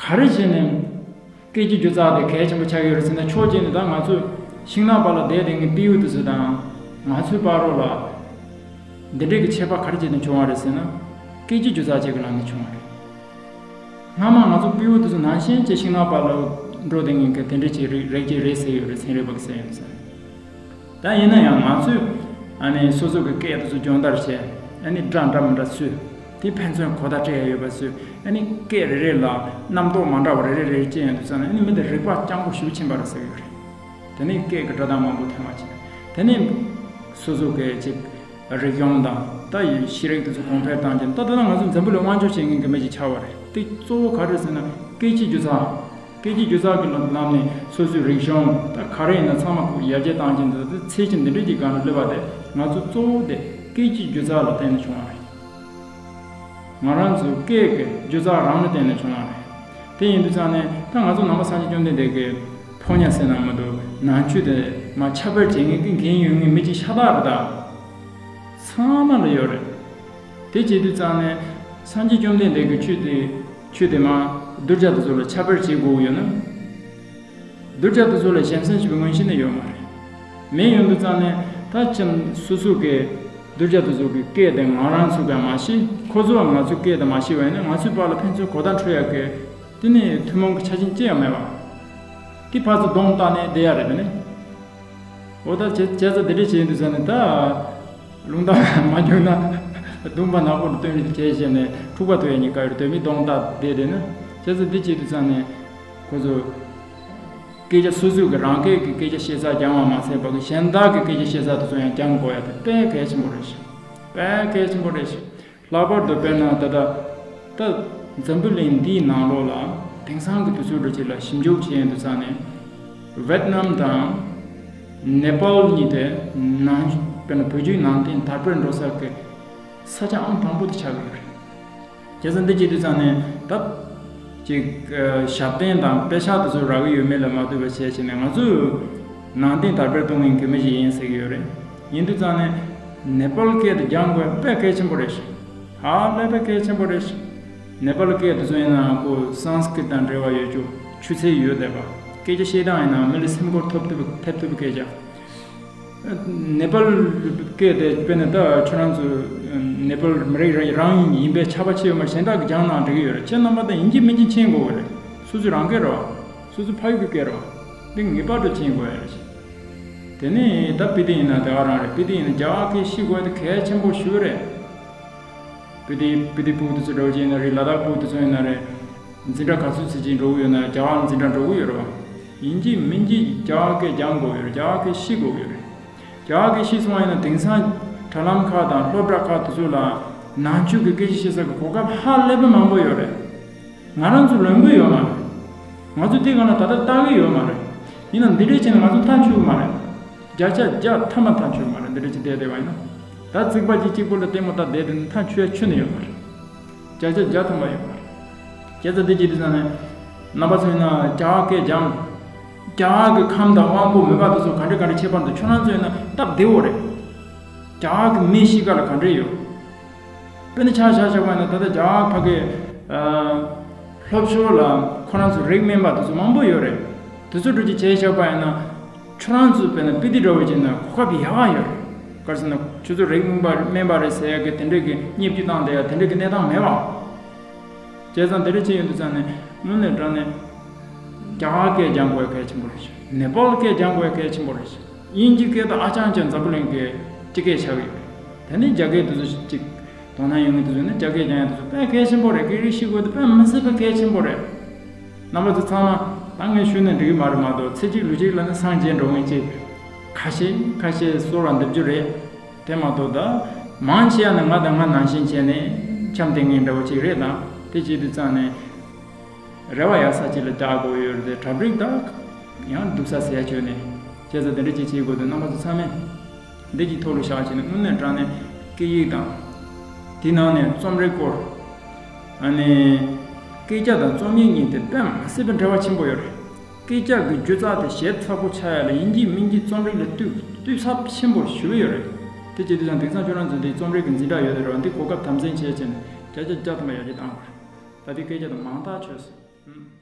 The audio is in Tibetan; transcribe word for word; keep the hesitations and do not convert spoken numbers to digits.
ག་རེ་བྱས་ནས་སྐད་ཅིག་སྒྱུ་རྩལ་དེ་གལ་ཆེན་པོ་ཆགས་ཡོད་རེད་ཟེར་ན། ཕྱོགས་གཅིག་ནས་ད་ང་ཚོས་ཤིང་ནགས་པ་ལ་བསྡད་བསྡད་མཁན་སྤྲེའུ་དེ་ཚོ་དང་ང་ཚོའི་བར་རོ་ལ་འདི་འདྲའི་གི་ཁྱད་པར་ག་རེ་བྱས་ནས་བྱུང་བ་རེད་ཟེར་ན། སྐད་ཅིག་སྒྱུ་རྩལ་ཅིག་གི་ལམ་ནས་བྱུང་བ་རེད། སྔ་མ་ང་ཚོ་སྤྲེའུ་དེ་ཚོ་ནང་བཞིན་གྱི་ཤིང་ནགས་པ་ལ་འགྲོ་བསྡད་མཁན་གྱི་དེ་འདྲའི་ཅིག་རིགས་རིགས་ཅིག་རེད་ཟེར་ཡོད་རེད། ཚན་རིག་པ་གིས་ཟེར་ཡོད་ཟེར། ད་ཡིན་ན་ཡང་ང་ཚོས་ཨ་ནི་སོ་སོ་གི་སྐད་དེ་ཚོ་སྦྱོང་བརྡར་བྱས། ཨ་ནི་སྒྲ་འདྲ་མི་འདྲ་བཟོས། དེ་ཕན་ཚུན་གོ་བརྡ་སྤྲད་ཡ་ཡོད་པ་བཟོས། ཨ་ནི་སྐད་རེ་རེ་ལ་རྣམ་རྟོག་མ་འདྲ་བ་རེ་རེ་རེ་རེ་སྐྱེས་ཡོང་དུས་ཙང་ནས། ཨ་ནི་མི་དེ་རིག་པ་སྤྱང་པོ་ཞེ་པོ་ཕྱིན་པ་རེད་ཟེར་གྱི་ཡོད་རེད། དེ་ནས་སྐད་ཀྱི་སྒྲ་གདངས་མང་པོ་ཐོན་པ་བྱས། དེ་ནས་སོ་སོ་གི་ཅིག་རིག་གཞུང་དང་ད་ཡི་ཤེས་རིག་དེ་ཚོ་གོང་འཕེལ་བཏང་རྐྱེན། ད་ལྟ་ང་ཚོ་འཛམ་བུ་གླིང་དབང་སྒྱུར་བྱེད་མཁན་གྱི་མི་ཞིག་ཆགས་པ་རེད། དེ་གཙོ་བོ་ག་རེ་རེད་ཟེར་ན། སྐད་ཅིག་སྒྱུ་རྩལ། སྐད་ཅིག་སྒྱུ་རྩལ་གྱི་ལམ་ནས་སོ་སོའི་རིག་གཞུང་ད་ག་རེ་ཡིན་ན་ཚང་མ་ཁོ་ཡར་རྒྱས་བཏང་རྐྱེན་དུ། དེ་ཚེ་གཅིག་འདི་འདྲའི་ཅིག་སྒང་ལ་སླེབས་པ་དེ་ང་ཚོ་གཙོ་བོ་དེ་སྐད་ཅིག་སྒྱུ་རྩལ་ལ་བརྟེན་ནས་བྱུང་བ་རེད། ང་རང་ཚོའི་སྐད་ཀྱི་སྒྱུ་རྩལ་རང་ལ་བརྟེན་ནས་བྱུང་བ་རེད། དེ་ཡིན་དུས་ཙང་ནས་ད་ང་ཚོ་ནང་པ་སངས་རྒྱས་བཅོམ་ལྡན་འདས་ཀྱི་ཕོ་ཉ་ཟེར་ན་མི་འདུག་ནང་ཆོས་དེ་མར་ཁྱབ་སྤེལ་བྱེད་མཁན་གྱི་འགན་ཡོད་མཁན་མི་ཅིག་ཤ་སྟག་རེད་ད། ཚང་མ་ལ་ཡོད་རེད། དེ་བྱེད་དུས་ཙང་ནས་སངས་རྒྱས་བཅོམ་ལྡན་འདས་ཀྱི་ཆོས་དེ་ཆོས་དེ་མར་གདུལ་བྱ་དེ་ཚོ་ལ་ཁྱབ་སྤེལ་བྱེད་དགོས་ཀྱི་ཡོད་ན། གདུལ་བྱ་དེ་ཚོ་ལ་གཞན་སེམས་ཞེས་པའི་མངོན་ཤེས་ནི་ཡོད་མ་རེད། མེད་ཡོང་དུས་ཙང་ནས་ད་ཁྱེད་སོ་སོ་གི་གདུལ་བྱ་དེ་ཚོ་གི་སྐད་དེ་ང་རང་ཚོ་གིས་མ་ཤེས། ཁོ་ཚོ་ང་ཚོའི་སྐད་དེ་མ་ཤེས་པ་ཡིན་ན། ང་ཚོའི་བར་ལ་ཕན་ཚུན་གོ་བརྡ་འཕྲོད་ཡག་གི་དེ་ནི་ཐུན་མོང་གི་ཆ་རྐྱེན་ཅི་ཡང་མེད་པ། དེ་ཕར་ཚུར་གདོང་བལྟས་ནས་བསྡད་ཡ་རེད། དེ་ནི། འོ་ད་བྱས་བྱས་ཙང་དེ་འདྲ་བྱས་ཡོང་དུས་ཙང་ནས་ད། རླུང་རྟ་མ་རྒྱུག་ན་གདོང་པ་ནག་པོ་ལ་སྟོན་རེས་བྱས་བྱས་ནས་འཁྲུག་པ་ཐུག་ཡ་གཉིས་ཀ་ཡོད་རེད། དེ་མི་གདོང་བལྟས་བསྡད་དེ་ནི། བྱས་ཙང་འདི་བྱེད་དུས་ཙང་ནས་ཁོ་ཚོ་སྐད་ཆ་སོ་སོའི་གི་རང་སྐད་ཀྱི་སྐད་ཆ་བཤད་ས་སྦྱང་བ་མ་ཟད་པ་གི་གཞན་དག་གི་སྐད་ཆ་བཤད་ས་དེ་ཚོ་ཡང་སྦྱང་དགོས་ཡ་དེ་དཔེ་གལ་ཆེན་པོ་རེད་ཤག་དཔེ་གལ་ཆེན་པོ་རེད་ཤག་ལྷག་པར་དུ་དཔེར་ན་ད་ལྟ་ད་འཛམ་བུ་གླིང་འདིའི་ནང་ལོགས་ལ་དེང་སང་གི་དུས་ཚོད་འདྲ་ཅིག་ལ་ཞིབ་འཇུག་བྱས་ཡོང་དུས་ཙང་ནས། ཝེད་ནམ་དང་ནེ་པཱལ་གཉིས་དེ་ནང་དཔེར་ན་བོད་བརྒྱུད་ནང་བསྟན་དར་སྤེལ་འགྲོ་ས་གི་ས་ཆ་ཨང་དང་པོ་དེ་ཆགས་ཀྱི་ཡོད་རེད། བྱས་ཙང་འདི་བྱེད་དུས་ཙང་ནས་ད་ཅིག་ཨ་ཞབས་བརྟན་དང་དཔེ་ཆ་དེ་ཚོ་རག་གི་ཡོད་མེད་ལ་མ་ལྟོས་པ་བྱས་བྱས་ནས། ང་ཚོས་ནང་བསྟན་དར་སྤེལ་གཏོང་མཁན་གྱི་མི་ཞིག་ཡིན་ཟེར་གྱི་ཡོད་རེད། ཡིན་དུས་ཙང་ནས་ནེ་པཱལ་སྐད་དེ་སྦྱང་དགོས་དཔེ་གལ་ཆེན་པོ་རེད་ཤག་ཧ་ལས་པའི་གལ་ཆེན་པོ་རེད་ཤག་ནེ་པཱལ་སྐད་དེ་ཚོ་ཡིན་ན་ཁོ་སཾ་སྐྲྀཏ་དང་འབྲེལ་བ་ཡོད་རྒྱུ་ཆུ་ཚད་ཡོད་བསྡད་པ། སྐད་ཆ་བཤད་སྟངས་ཡིན་ན་མི་ལ་སེམས་ཁུར་ཐོབ་ཐུབ་ཐེབས་ཐུབ་པའི་སྐད་ཆ། ནེ་པཱལ་སྐད་དེ་དཔེར་ན་ད་ཁྱོད་རང་ཚོ་ནེ་པཱལ་མི་རིགས་རང་ཡིན་པའི་ཆགས་པ་ཅིག་ཡོད་མ་རེད། གཞན་དག་གིས་སྦྱངས་ན་འགྲིག་གི་ཡོད་རེད། ཁྱེད་རྣམ་པ་ད་ཡིན་གཅིག་མིན་གཅིག་མཁྱེན་དགོས་པ་རེད། སོ་སོའི་རང་སྐད་རེད་བ། སོ་སོའི་ཕ་ཡུལ་གྱི་སྐད་རེད་བ། འདི་ངེས་པར་དུ་མཁྱེན་དགོས་ཡ་རེད། དེ་ནས་ད་སྤི་ཏི་ཡིན་ན་དེ་ག་རང་རེད། སྤི་ཏི་ཡིན་ན་རྒྱ་གར་སྐད་ཤེས་དགོས་དེ་གལ་ཆེན་པོ་ཞེ་པོ་རེད། སྤི་ཏི་སྤི་ཏི་ཕྲུ་གུ་དེ་ཚོ་འདྲ་བོ་ཅིག་ཡིན་ན་རེད། ལ་དྭགས་ཕྲུ་གུ་དེ་ཚོ་ཡིན་ན་རེད། འཛིན་གྲྭ་ག་ཚོད་ཚོད་ཅིག་འགྲོ་གི་ཡོད་ན་རྒྱ་གར་འཛིན་གྲྭ་འགྲོ་གི་ཡོད་རེད་བ། ཡིན་གཅིག་མིན་གཅིག་རྒྱ་གར་སྐད་སྦྱང་དགོས་ཡོད་རེད། རྒྱ་གར་སྐད་ཤེས་དགོས་ཡོད་རེད། རྒྱ་གར་སྐད་ཤེས་སོང་བ་ཡིན་ན་དེང་སང་དྲ་ལམ་ཁག་དང་སློབ་གྲྭ་ཁག་དེ་ཚོ་ལ་ནང་ཆོས་ཀྱི་སྐད་ཆ་བཤད་ས་གི་གོ་སྐབས་ཧ་ལས་པ་མང་པོ་ཡོད་རེད། ང་རང་ཚོ་ལོན་གི་ཡོད་མ་རེད། ང་ཚོ་དེ་སྒང་ལ་ད་ལྟ་ལྟ་གི་ཡོད་མ་རེད། ཡིན་ན་འདི་འདྲས་བྱས་ན་ང་ཚོ་མཐའ་འཁྱོལ་གི་མ་རེད། བརྒྱ་ཆ་བརྒྱ་ཐམ་པ་མཐའ་འཁྱོལ་གི་མ་རེད། འདི་འདྲས་བྱས་བསྡད་བསྡད་པ་ཡིན་ན། ད་རྩིག་པ་གཅིག་གཅིག་པོ་ལ་ལྟད་མོ་ལྟ་བསྡད་དེ་ན་མཐའ་འཁྱོལ་ཡ་ཁྱོན་ནས་ཡོད་མ་རེད། བརྒྱ་ཆ་བརྒྱ་ཐམ་པ་ཡོད་མ་རེད། བྱས་ཙང་འདི་བྱེད་དུས་ཙང་ནས་རྣམ་པ་ཚོ་ཡིན་ན་རྒྱ་གར་སྐད་སྦྱང་། རྒྱ་གར་གྱི་ཁམས་དང་དབང་པོ་མོས་པ་དེ་ཚོ་ག་འདྲ་ག་འདྲ་ཁྱད་པར་འདུག་ཁྱོད་རང་ཚོ་ཡིན་ན་སྟབས་བདེ་བོ་རེད། རྒྱ་གར་གྱི་མི་གཤིས་ཀ་ལ་ག་འདྲ་ཡོད། དཔེར་ན་ཆ་བཞག་བཞག་པ་ཡིན་ན་ད་ལྟ་རྒྱ་གར་ཕ་གི་ཨ་ལྷོ་ཕྱོགས་ལ་ཁོ་རང་ཚོ་རིགས་དམན་པ་དེ་ཚོ་མང་པོ་ཡོད་རེད། དེ་ཚོ་འདྲ་ཅིག་བྱས་བཞག་པ་ཡིན་ན་ཁྱོད་རང་ཚོ་དཔེར་ན་སྤི་ཏི་འདྲ་བོ་བྱས་ན་གོ་སྐབས་ཡག་ག་ཡོད་རེད། ག་རེ་ཟེར་ན་ཁྱོད་ཚོ་རིགས་དམན་པ་དམན་པ་རེད་ཟེར་ཡག་གི་དེ་འདྲ་གི་བརྙས་བཅོས་བཏང་བསྡད་ཡག་དེ་འདྲ་གི་གནས་སྟངས་མེད་པ། བྱས་ཙང་དེ་འདྲ་བྱས་ཡོང་དུས་ཙང་ནས་དངོས་གནས་དྲང་གནས་རྒྱ་གར་སྐད་སྦྱང་དགོས་ཡག་གལ་ཆེན་པོ་རེད་ཤག་ནེ་པཱལ་སྐད་སྦྱང་དགོས་ཡག་གལ་ཆེན་པོ་རེད་ཤག་དབྱིན་ཇི་སྐད་དང་ཨ་ཅང་ཅང་འཛམ་བུ་གླིང་གི་སྤྱི་སྐད་ཆགས་ཡོད་རེད། དེ་ནས་རྒྱ་སྐད་དེ་ཚོ་ཅིག་དོ་སྣང་ཡོད་མཁན་དེ་ཚོ་ནི་རྒྱ་སྐད་སྦྱང་ཡག་དེ་ཚོ་དཔེ་གལ་ཆེན་པོ་རེད། སྐད་རིགས་ཤེས་དགོས་དེ་དཔེ་མི་སྲིད་པ་གལ་ཆེན་པོ་རེད། རྣམ་པ་ཚོ་ཚང་མ་ད་ངས་ཞུས་ན་འགྲིག་གི་མ་རེད་མ་གཏོགས་ཚེ་གཅིག་ལུས་གཅིག་ལ་ནི་སངས་རྒྱས་འགྲོ་མཁན་ཅིག་ཁ་ཤས་ཁ་ཤས་གསོལ་བ་འདེབས་རྒྱུ་རེད། དེ་མ་གཏོགས་ད་མང་ཆེ་བ་ནི་ང་དང་ང་ནང་བཞིན་བྱས་ནས་འཁྱམས་བསྡད་མཁན་འདྲ་བོ་ཅིག་རེད། ད་དེ་བྱེད་དུས་ཙང་ནས་རེ་བ་ཡག་ས་ཅིག་ལ་བརྒྱབ་དགོས་ཡོད་རེད་དེ། གྲ་སྒྲིག་ད་ཡང་སྡུག་ས་ཟེར་ཡ་བྱོས་ནས་བྱས་ཙང་དེ་འདྲ་ཅིག་བྱེད་དགོས་འདུག་རྣམ་པ་ཚོ་ཚང་མས་འདི་གི་ཐོག་ལ་བཞག་བྱས་ནས་དངོས་གནས་དྲང་གནས་སྐད་ཡིག་དང་། དེ་ནང་ནས་རྩོམ་རིག་སྐོར། ཨ་ནི་སྐད་ཆ་དང་རྩོམ་ཡིག་གཉིས་དེ་དཔེ་མི་སྲིད་པའི་འབྲེལ་བ་ཆེན་པོ་ཡོད་རེད། སྐད་ཆ་གི་སྒྱུ་རྩལ་དེ་ཞིབ་ཚགས་པོ་ཆགས་ཡ་ལ་ཡིན་གཅིག་མིན་གཅིག་རྩོམ་རིག་ལ་གཏུག་གཏུག་ཚད་ཆེན་པོ་ཞེ་པོ་ཡོད་རེད། དེ་བྱེད་དུས་ཙང་དེང་སང་ཁྱོད་རང་ཚོ་འདི་རྩོམ་རིག་གི་འཛིན་གྲྭ་ཡོད་དེ་རེད་བ། འདི་གོ་སྐབས་དམ་འཛིན་བྱས་བྱས་ནས་བརྒྱ་ཆ་བརྒྱ་ཐམ་པ་ཡར་རྒྱས་བཏང་དགོས་རེད། ད་ལྟའི་སྐད་ཆ་དེ་མང་ཐག་ཆོད་སོང་། ཨུམ།